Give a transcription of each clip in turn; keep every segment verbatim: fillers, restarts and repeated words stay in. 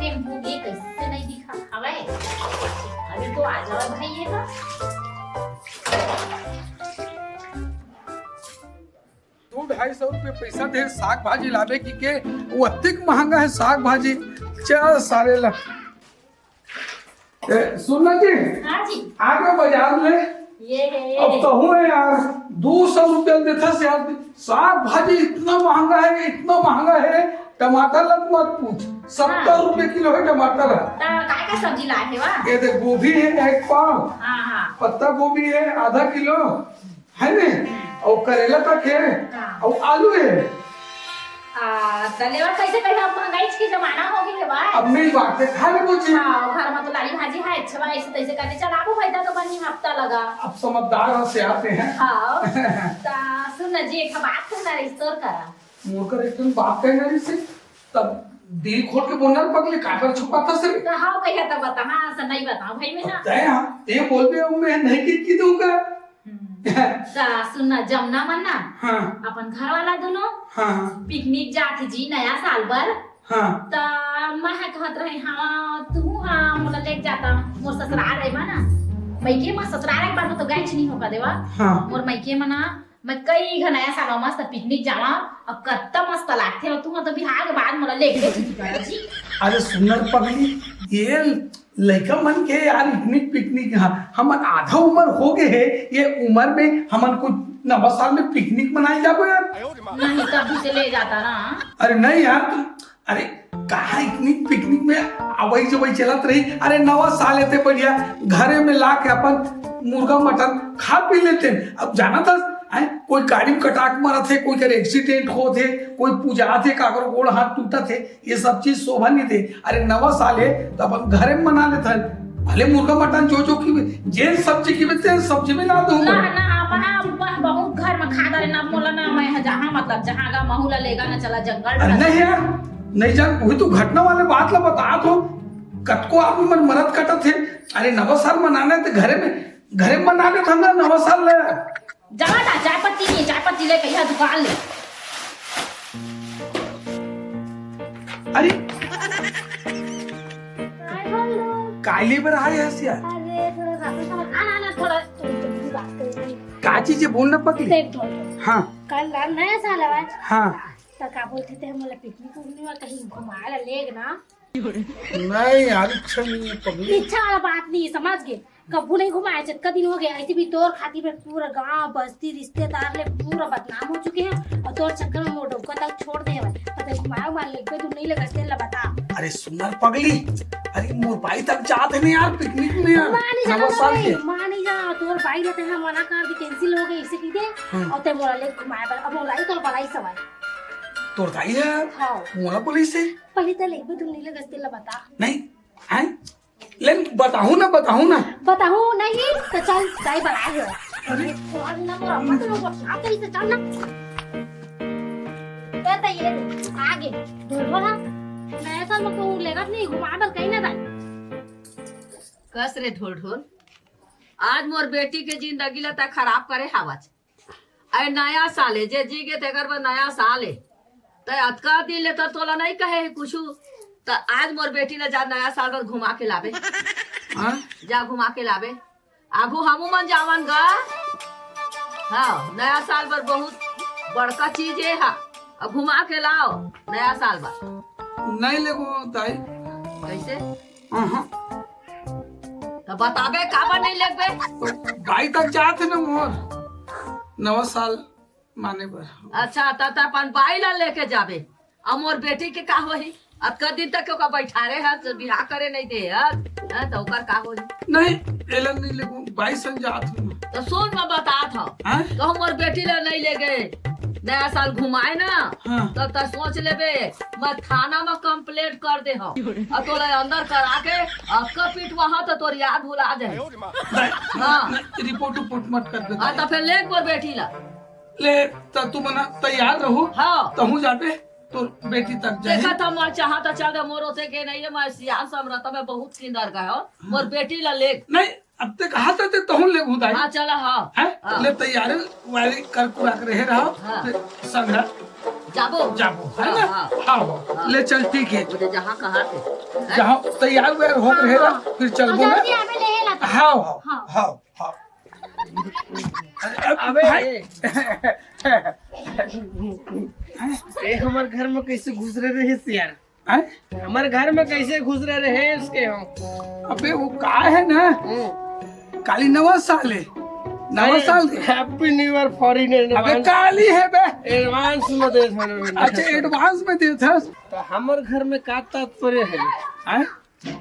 Tempo भी कैसे नहीं दिखा हवे। अभी तो आ जाओ भाई, ये तो। दू ढाई सौ रुपये पैसा दे साग भाजी लाबे की के, वो अतिक महंगा है साग भाजी। चल सारे ला। ए, सुन ना जी, हाँ जी। आ गए बाजार में। ये है। अब तो हुए यार, दो सौ रुपये देता से यार, साग भाजी इतना महंगा है, इतना महंगा है। टमाटर लग मत पूछ, सत्तर रुपये किलो है टमाटर है। तो काय का सब्जी लाए है वा? ये देख, गोभी है एक पाव, हाँ हाँ। पत्ता गोभी है आधा किलो, है ने? और करेला तक है, हाँ। और आलू है। आ, तले और कैसे कहे, अब महंगाई के जमाना हो गई है भाई। अब नहीं बात है, खा ले कुछ। हाँ, घर में तो लाली भाजी है, अच्छा भाई, ऐसे तैसे करके चलाबो भाई, तो बनी हफ्ता लगा। अब समझदार हो से आते हैं। हाँ। ता सुन ना जी, एक बात कहना रही तोर करा। मोर कर एक ठन बात कहना रही से, तब दिल खोल के बोलना पगले, काबर छुपाता से? तो हाँ, कहिया तब बता, हाँ, से नहीं बताओ भाई मैं ना। तय हाँ, ते बोल दे, मैं नहीं की, की दूंगा। हम्म। ता सुन ना, जमना मन ना, हाँ। अपन घर वाला दोनों हाँ। पिकनिक जात जी नया साल बर। हाँ। ता मैं हा कहत रहे, हाँ, तू हाँ, मोला लेके जाता, मोर ससुराल रहे ना, मइके में ससुराल एक बार तो गए नहीं हो का देवा। हाँ। मोर मइके में ना, मैं कई घन नया साल में मस्त पिकनिक जावा, अब कत्ता मस्त लागथे, और तू तो बिहार के बाद मोला लेके चली करा जी। अरे सुनर पगली, ये लइका मन के यार, पिकनिक, पिकनिक, हाँ, हमन आधा उम्र हो गए है, ये उम्र में हमन कुछ नवा साल में पिकनिक मनाए जाबो यार। नहीं, तब भी से ले जाता ना। अरे नहीं यार, तुम, अरे कहाँ पिकनिक, पिकनिक में अवई जवई चलत रही। अरे नवा साल एते बढ़िया घरे में ला के अपन मुर्गा मटन खा पी लेते हैं। अब जाना था, हैं, कोई गाड़ी में कटाक मरत है, कोई कर एक्सीडेंट होत है, कोई पूजा थे, काकरो गोड़ हाथ टूटत है, ये सब चीज शोभा नहीं दे। अरे नवा साल है तो अपन घरे में मना लेत हन, भले मुर्गा मटन जो जो की, जेन सब्जी की, तेन सब्जी में ना दूं ना। ना, आप, आप बहुत घर में खा डाले ना, मोला ना, मैं जहाँ, मतलब जहाँ गा महू ला लेगा ना, चला जंगल अरे में। नहीं यार, नहीं जान, वही तो घटना वाले बात ला बतात हो, कतको आदमी मन मरत कटत है। अरे नवा साल मनाना है तो घरे में, घरे में मना लेत हन ना नवा साल ले। जावा ना, चाय पत्ती नहीं, चाय पत्ती ले कहिया दुकान ले। अरे काय बोल रहे हो? काय ले बर आए हस यार? अरे थोड़ा सा, आना ना, थोड़ा तुमसे बात करेंगे। का चीज है, बोल ना पगली। देख थोड़ा। हाँ। कल रात नया साल है। हाँ। तो का बोलते थे, हम लोग पिकनिक उकनिक में कहीं घुमाए ला लेग ना। नहीं यार, इच्छा नहीं है पगली। इच्छा वाला बात नहीं है, समझ गए? कब्बू नहीं घुमाए, जतका दिन हो गया। ऐसे भी तोर खातिर में पूरा गांव, बस्ती, रिश्तेदार ले पूरा बदनाम हो चुके हैं, और तोर चक्कर में मोर डौका तक छोड़ दे हवय। पता घुमाए उमाए लेगबे, तू नहीं लगस तेला बता। अरे सुनर पगली, अरे मोर बाई तक जात है ना यार, पिकनिक में यार, मानी जा नवा साल के। मानी जा, तोर बाई रहते हैं, मना कर दी, कैंसिल हो गई, इसे की दे। हाँ। और ते मोला ले घुमाए बर, अब मोला ही तोर बलाई सवाई। तोर दाई है? हाँ। मोला बोली से? पहले ते लेगबे, तू नहीं लगस तेला बता। नहीं, हैं? ले, बताहूँ ना, बताहूँ ना। बताहूँ नहीं, तो चल, दाई बड़ा है। अरे। और ना तो अम्मा तो लोग बता कहीं से चल ना। ये तो ये दे, आगे। ढोलवा ना, मैं ऐसा मत कहूँ, लेगा नहीं, घुमा बर कहीं ना दाई। कस रे ढोल ढोल, आज मोर बेटी के जिंदगी ला तै खराब करे हावच। अरे नया साल है, जे जी गे तेकर बर नया साल है। त अतका दिन ले त तोला नहीं कहे है कुछु। त आज मोर बेटी ला जा नया साल बर घुमा के लाबे। हाँ? जा घुमा के लाबे। आगू हमू मन जावन गा। हाँ, नया साल बर बहुत बड़का चीज है हा। अब घुमा के लाओ नया साल बर। नहीं लेगो दाई। कैसे? अहं। त बताबे, काबर नहीं लेगबे? तो बाई तक जात है ना मोर नवा साल माने बर। अच्छा, त, त अपन बाई ला लेके जाबे। अब मोर बेटी के का होही? अतका दिन तक ओका बैठारे हस, बिहाव करे नहीं दे हस, हैं, त ओकर का होही? नहीं, एला नहीं लेगो, बाई संग जात हूँ। त सुन, मैं बतात हूँ। हैं? कहूँ मोर बेटी ला नहीं लेगे, नया साल घुमाए ना, हाँ। त, त सोच लेबे, मैं थाना में कंप्लेंट कर दे हूँ। और तोला अंदर करा के अक्का पीट वहाँ तो तोर याद भुला जाए। नहीं, हाँ। नहीं, रिपोर्ट उपोर्ट मत कर दे। हाँ, तो फिर ले मोर बेटी ला। ले, त तू मना तैयार रहू। हाँ। तहूँ जाबे, तोर बेटी तक जाही। देखा था, मैं चाहा था चल दे, मोर होते के नहीं है, मैं सियान समरता में बहुत किंदर गए हो। मोर बेटी ला ले। नहीं, अब ते कहा था ते तहूँ ले घुदाई। हाँ, चला, हाँ। हैं? हाँ। ले तैयार वारी कर कुरा के रहे रहो। हाँ। ते संग जाबो। जाबो, है ना? हाँ, हाँ। हाँ, हाँ। ले चल, ठीक है। वो तो जहाँ कहा थे। जहाँ तैयार वैयार हो रहे ना, हाँ। फिर चलबो ना। जल्दी आबे ले ला तो। हाँ, हाँ, हाँ। हाँ, हाँ। अरे, अब अबे, भाई। ए, हमर घर में कैसे घुस रहे रहे यार? हैं? हमर घर में कैसे घुस रहे रहे इसके हम? अबे, वो का है ना, हम्म। काली नवा साल है, नवा अरे, साल है। Happy New Year for in अबे, advance। काली है बे। Advance में दे दे। अच्छा, advance में दे था। तो हमर घर में का तात्पर्य है? हैं?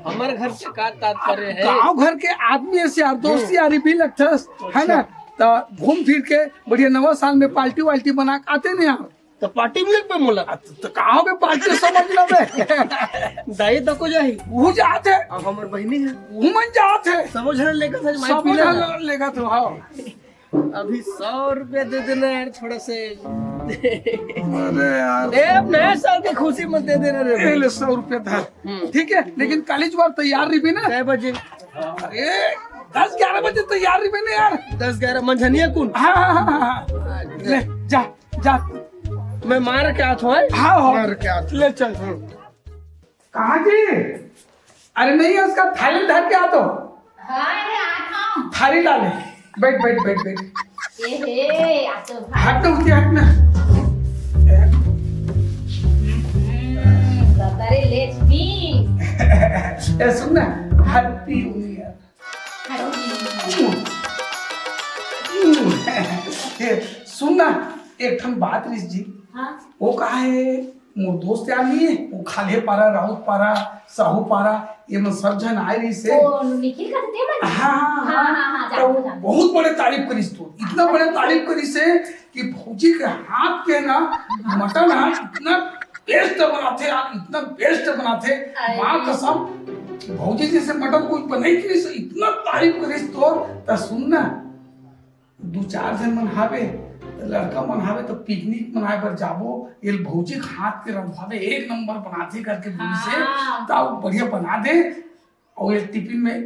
हमर घर से का तात्पर्य है? गांव घर के आदमी है यार, दोस्त हम्म। यारी भी लगथस, है ना? अच्छा। तो घूम फिर के बढ़िया नवा साल में पार्टी वार्टी बना के आते नहीं यार। तो पार्टी में लेके मोला। आ, तो, तो कहाँ पे पार्टी समझ लो बे? दाई तो को जाही। वो जात है। अब हमर बहिनी है। वो मन जात है। सबो झन लेकर था, माई सब पीला झन है। लेकर था, हाँ। अभी सौ रुपया दे देना यार, थोड़ा से। अरे यार। ए, अब नया साल की खुशी में दे देना रे ये भाई। ले सौ रुपया था। हम्म। ठीक है, लेकिन कॉलेज बार तैयार रही भी ना। कै बजे? अरे, दस ग्यारह बजे तैयार रही भी ना यार। दस ग्यारह मंझनिया कुन? हाँ, हाँ, हाँ, हाँ, हाँ। ले, जा, जा। मैं मार के आत हूँ, हैं? हाँ, हाँ। मार के आत हूँ। ले चल। हम्म। कहाँ जी? अरे नहीं है, उसका थाली धर के आ तो। हाँ, अरे, आ था। थाली ला ले। बैठ, बैठ, बैठ, बैठ। ए हे, आ तो भाई। हट ना, उठिए, हट ना। हम्म, गदरे लेच भी। ए, सुन ना, Happy New Year। Happy New Year। ए, सुन ना, एक ठन बात रिस जी। हाँ। वो कहा है, मोर दोस्त यार नहीं है, वो खाल्हे पारा, राउत पारा, साहू पारा, ये मन सब झन आए रहिस हे। ओ, निखिल का ते मन? हाँ, हाँ, हाँ, हाँ, हाँ, हाँ, तो जानथों, जानथों। बहुत बड़े तारीफ करिस तो, इतना बड़े तारीफ करिस हे कि भौजी के हाथ के ना मटन हा इतना best बनाथे यार, इतना best बनाथे, अरे। माँ कसम, भौजी जैसे मटन कोई बनई करिस, इतना तारीफ करिस तो। त सुन ना, दू चार झन मन हावे, त लड़का मन हावे, त picnic मनाए बर जाबो, एल भौजी के हाथ के रंधवावे, एक नंबर बनाथे करके बोलिस हे, हाँ। त बढ़िया बना दे, अउ एक टिफिन में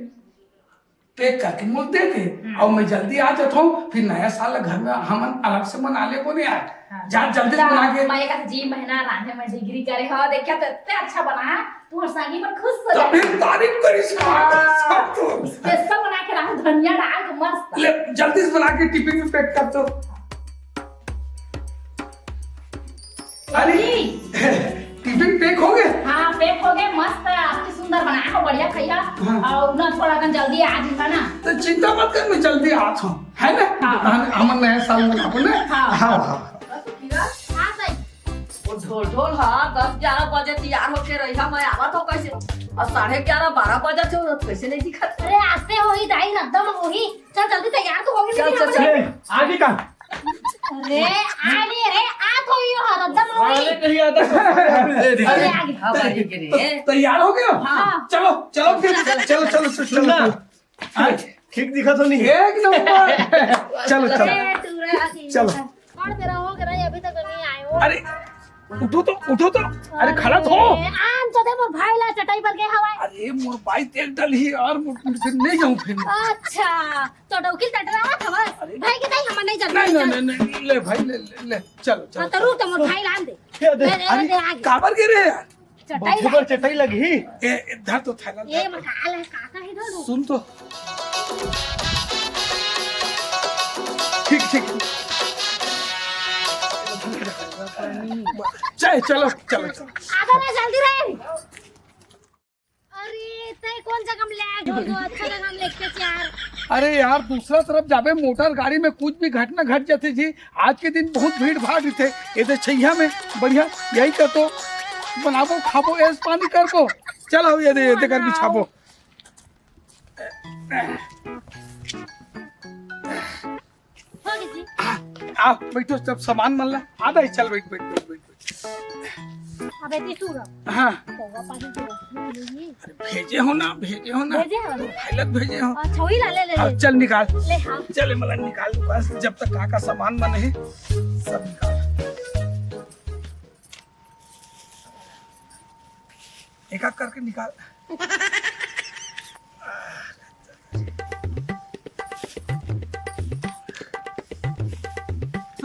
pack करके मोल दे दे, हम्म। अउ मैं जल्दी आ जाथों, फिर नया साल घर में हमन अलग से मना लेबो ने यार। हाँ। जा जल्दी से बना के। मैं एक जी महीना रांधे में degree करे हो, देखा तो इतने अच्छा बना। तोर संगी मन खुश हो जाही। फिर तारीफ करिस। हाँ। सब तो। Special बना के राहू, धनिया डाल के मस्त। ले, जल्दी से बना के टिफिन में pack कर दो। अरे, जी। टिफिन pack हो गए? हाँ, pack हो गए, मस्त, अति सुंदर बनाए हो, बढ़िया खइया। हाँ। अउ ना थोड़ा कन जल्दी आ जाइबा ना। तो चिंता मत कर, मैं जल्दी आत हूँ, है ना? हाँ। हम, हमन नया साल मनाबो ना। हाँ। हाँ, हाँ। हाँ, सही। वो ढोल ढोल हा, दस ग्यारह बजे तैयार होके रही हा, मैं आवत हूँ कैसे? और साढ़े ग्यारह, बारह बजे थे, कैसे नहीं दिखत? अरे, आस्ते होही दाई, रद्दा में होही। चल, जल्दी तैयार तो होगी, चल, लेकिन चल, हमने चल। ए, आगे का? अरे, आगे रे, आ तो यो हा, रद्दा में होही। साले कहीं आता। अरे, आगे। हाँ, भाई के रे। तैयार हो गया? हाँ। चलो, चलो फिर, चलो, चलो, चलो, सुन ना। चलो। हाँ? ठीक दिखा तो नहीं? एक नंबर। चलो, चलो। ए, टूरा आगे। चलो। कौन बेरा हो गया, अभी तक नहीं आए हो? अरे, उठो तो, उठो तो। अरे, खड़ा तो हो। अरे, आन तो दे, मोर भाई ला चटाई पर गए हवाए। अरे, मोर भाई तेल डलही यार, मोर, मोर फिर नहीं जाऊँ फिर। अच्छा, तो डौकी टटरावत हवा। अरे। भाई के ताई हमर नहीं चलता। नहीं, नहीं, नहीं, नहीं, ले भाई, ले, ले, ले, चलो, चलो, हाँ, तो चलो। रुक, तो मोर भाई लान दे। ये दे। ले, ले, अरे, ले, आगे। काबर गिरे यार? चटाई बहुत लाए। चटाई लगी। ए, ए, धर तो थैला, ये धर। मकाल है, काका है, धर दो। सुन तो। ठीक, ठीक। चल, चलो, चलो, चलो। आधा में जल्दी रहे। अरे, तय कौन जगह में ले आए हो, जो अच्छा जगह में लेके यार। अरे यार, दूसरा तरफ जाबे, मोटर गाड़ी में कुछ भी घटना घट जाथे जी। आज के दिन बहुत भीड़ भाड़ रहिथे। ये दे छइया में बढ़िया यही कर तो बनाबो, खाबो, ऐस पानी करबो। चल, आओ, ये दे, ये दे कर बिछाबो। हो गई जी। आ, आ, बैठो, सब सामान मन ला। आ, दाई, चल, बैठ, बैठ, बैठ, बैठ, बैठ। अबे, ती तू रह। हाँ। पौवा पानी दे। अरे, भेजे हो ना, भेजे हो ना। भेजे हो ना। भाई लग भेजे हो। अच्छा, वही ला, ले, ले, हाँ, ले। चल, निकाल। ले, हाँ। चल, ए, मला निकाल, बस, जब तक का, का सामान मन है, सब निकाल। एक, एक करके निकाल।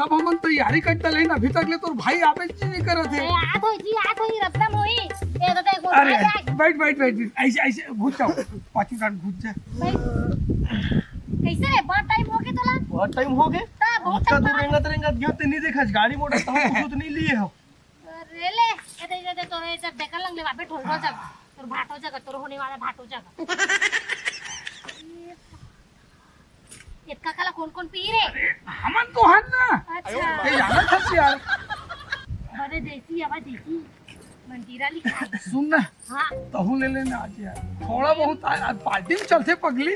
अब हमन तैयारी करत हन, अभी तक ले तोर भाई आबे च नहीं करत हे। ए, आत होई जी, आत होई, रस्ता में होई। ए, तो देख, वो अरे, भाई, भाई। बैठ, बैठ, बैठ, बैठ। ऐसे, ऐसे घुस जाओ। पाँच मिनट घुस जा। भाई, कैसे रे? बहुत टाइम हो गया तोला? बहुत टाइम हो गया? ता बहुत उतना टाइम दूर बाद। रेंगत, रेंगत गयो ते नहीं देखा, गाड़ी मोटर तो हम कुछ तो नहीं लिए हो। अरे ले, ए, दे, दे, दे, तोरे जब देखा लंग ले, वापे ठोल हो जागा। तोर भाटो जागा, तोर होने वाला भाटो जागा। इतका काला कोन कोन पी रे? अरे, हमन तो हन ना। अच्छा। ते जानत हस यार। बड़े देसी हवा देसी। मंजीरा लिखा है। सुन ना। हाँ। तहूँ ले लेना आज यार। थोड़ा बहुत आज, आज पार्टी में चलथे पगली।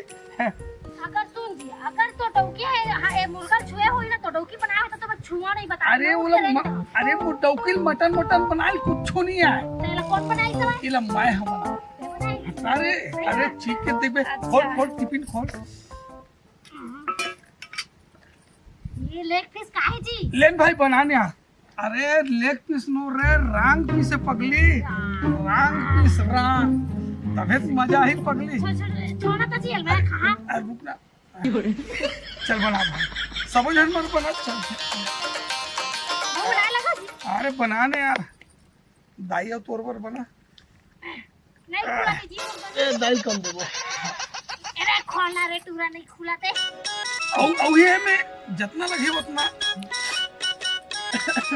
अगर सुन जी, अगर तो डौकी है, हाँ, ए मुर्गा छुए होई ना तो डौकी बनाए होता तो मैं छुआ नहीं बता। अरे वो लोग म-, अरे वो डौकी मटन मटन बनाए कुछ नहीं आए। तेला कौन बनाई तो? इला मैं हम बनाओ। अरे, अरे, ठीक के देखबे। अच्छा। खोल, खोल, टिफिन खोल। ये लेग पीस काहे जी? लेन भाई, बना ने आ। अरे, लेग पीस नो रे, रांग पीस है पगली। रांग पीस, रांग। तबे तो मजा ही पगली। छो-, छो-, छोड़ा तो जी, अलमारी कहाँ? अरे, रुक ना। चल, बना भाई। सबो झन मन बना, चल। वो बनाए लगा जी। अरे, बना ने यार। दाई अउ तोर बर बना। नहीं खुला के जी, ए, दाई कम देबो। अरे खोलना रे, टूरा नहीं खुला ते। अउ, अउ ये में जतना लगे उतना।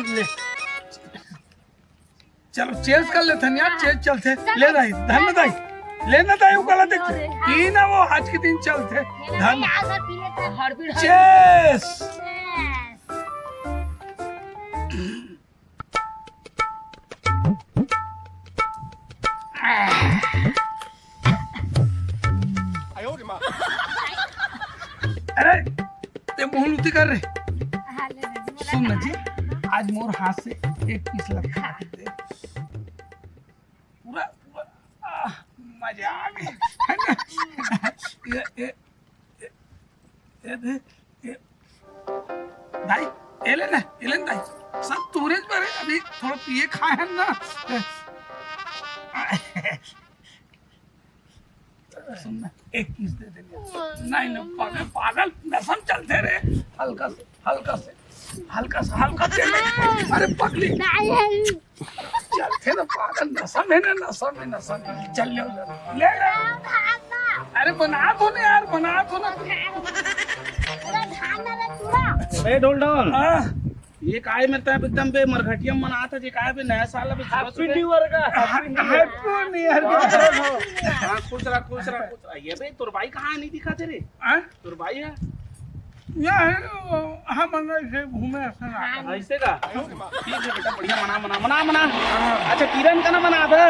ले। चलो, चेंज कर लेथन यार, चेंज चलथे। चलो। ले दाई, धन दाई। ले ना दाई, उ गलत है। अरे, हाँ। पी ना वो, आज के दिन चलथे। ये ना धन। भाई, आज और पी लेते हैं। हड़बड़ी, हड़बड़ी। चेस। चेस। अरे, ते मुंह लुती कर रे। हाँ, ले, ले, ले, सुन ना जी, आज मोर हाथ से एक पीस लग खा दे। पूरा, पूरा, आह, मजा आ गया। है ना? ये, ये, ये, ये दे, ये। दाई, एले ना, एले ना दाई। सब तोरे बर हे, अभी थोड़ा पिए खाए हैं ना। सुन ना, एक पीस दे दे। नहीं, नहीं, पागल, पागल, नशा में चलते रे। हल्का से, हल्का से, हल्का से, हल्का से। अरे पगली। नहीं है। चलते ना पागल, नशा में ना, नशा में, नशा में। चल ले, ले, ले। अरे बना दो ना यार, बना दो ना। ए ढोल ढोल। हाँ। ये काय में तैं एकदम बे मरघटिया मनात हे, ये काय बे नया साल अभी शुरू हुआ। Happy New Year का, Happy New Year। Happy New Year का। हाँ, खुश रहा, खुश रहा, खुश रहा। ये बे तोर भाई कहाँ हे, नहीं दिखा तेरे? हाँ? तोर भाई हे? या हे, वो, हाँ, मंगल से घूमे असन आ। हाँ, ऐसे का? ठीक है बेटा, बढ़िया मना, मना, मना, मना। अच्छा, किरण का ना मना दे।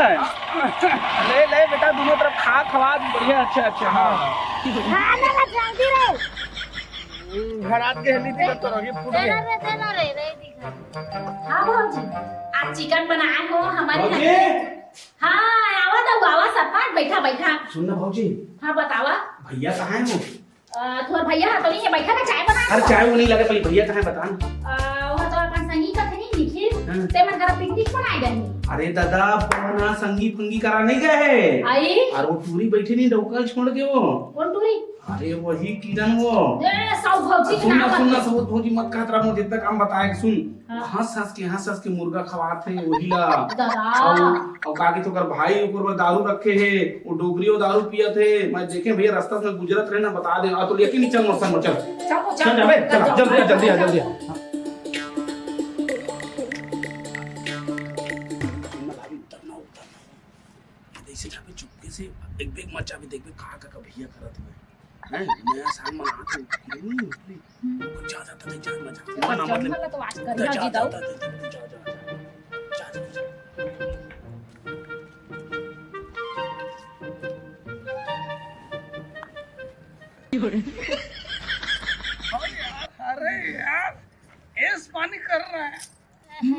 ले, ले बेटा, दोनों तरफ खा, खवा, बढ़िया, अच्छा, अच्छा, हाँ। हाँ, ना, ना, जल्दी रे। हम्म, भरात के हल्दी दिखत तो रही, फूट गया। तेरा रे, तेरा रे, रे दिखा। हाँ भौजी, आज चिकन बनाए हो हमारे घर पे। हाँ, आवा दऊ, आवा सतपाट, बैठा, बैठा। सुन ना भौजी। हाँ, बतावा। भैया कहाँ हे वो? अ, तोर भैया हा तो नहीं हे, बैठा ना, चाय बना अरे, दो। चाय वो नहीं लगे, पहले भैया कहाँ हे बता ना। अ, वो तो अपन संगी का थे नहीं, निखिल, हाँ। ते मन करा पिकनिक मनाए गए। अरे दादा, पढ़ना संगी फंगी करा नहीं गए हे। आई? अरे वो टूरी बैठे नहीं, डौकल छोड़ के वो। कौन टूरी? अरे वही किरण वो। ए, साउथ भौजी के सुन ना, नाम सुन ना, बता। साउथ भौजी मत कहत रहा, मुझे इतना काम बताए, सुन। हाँ। हंस हंस के, हंस हंस के मुर्गा खवात हे वही ला। दादा। अउ, अउ का कि तोकर भाई ओकर बर दारू रखे हे, वो डोकरी वो दारू पियत हे। मैं देखे भैया रास्ता से गुजरत रहे ना, बता दे। आ तो लेके नहीं चल मोर संग, चल। चल, चल। चल जाबे, चल, चल, जल्दी आ, जल्दी आ, जल्दी आ। जैसे जाबे चुपके से, एक बेग मत जाबे, देखबे का, का, का भैया करत हे। हैं? नया साल मनात हे। जा, जा, जा, जा, जा, जा। ना, ना, मतलब, तो आज कर जा, जा, जा, जा, जा। जा, जा, जा। अरे यार, अरे यार, ऐस पानी कर रहा है।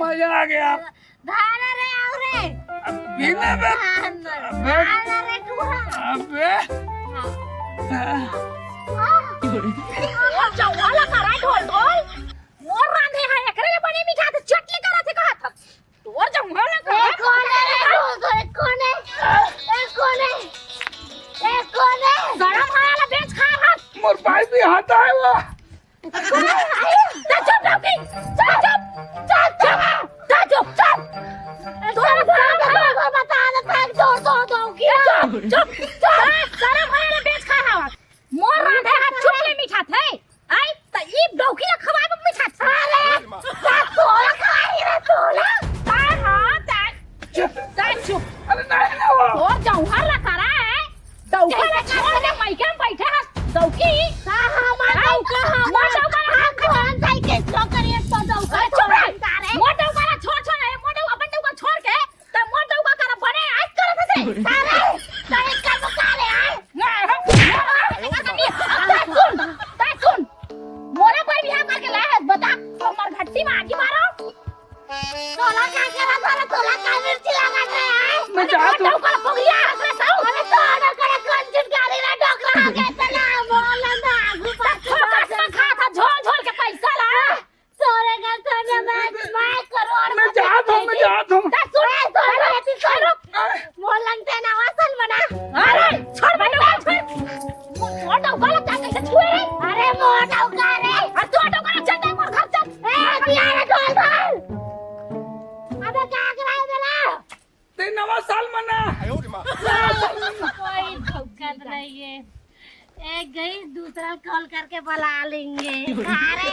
मजा आ गया। धान रे, आओ रे। अब पीना बे। धान रे। अबे। धान रे, टूरा। अबे। हाँ। हाँ। हाँ। जवाला करा ढोल ढोल। मोर रांधे है, एकरे ले बने मीठा, तो चटनी करा थे कहा था। तोर जवाला करा। ए, कौन है रे? कौन है? ए, कौन है? ए, कौन है? गरम खाना ला बेच खा रहा। मोर भाई भी हाथ आए वो। कौन है? ए, चुप रहो कि। अरे नहीं ना वो। तोर जौहर ला करा है। डौका ला छोड़ दे, मइका में बैठे हस डौकी। का हमार डौका, हमार डौका ला हाथ कौन साइकिल स्लो करिए तो डौका अरे छोड़। छोड़। मोर डौका ला छोड़, छोड़, ए, मोर डौका, अपन डौका छोड़ के, त मोर डौका करा बने आज करत हसे। अरे, त एक काम करे, आए। ना, हम तै सुन, तै सुन। मोला बर बिहाव करके लाए हस, बता, हमर घट्टी में आगी मारो। तोला का करा, तोला, तोला का मिर्ची लगा दे, आए? मैं अरे, जात हूँ। डौका ला पकड़िया हस रे, साउ। अरे, तोला करे कौन चीज गाड़ी ला डोकरा आ गया, इतना बोल ना, आगू पाछू छोटा सा खा था, झोल, झोल के पैसा ला। तोरे घर तो मैं, मैं, मैं करोड़ मैं जात हूँ, मैं जात हूँ। दस रुपए तो रहती करो। मोर लंग ते नवा साल मना। अरे, छोड़ बेटा, छोड़। मोर डौका ला का कैसे छुए रे? अरे, मोर डौका रे। अरे, तोर डौका रे, चल, मोर घर चल। ए, दिया रे, ढोल, ढोल। अबे, का कराए बेला? ते नवा साल मना। कोई दिक्कत नहीं है। एक गई, दूसरा कॉल करके बुला लेंगे। अरे,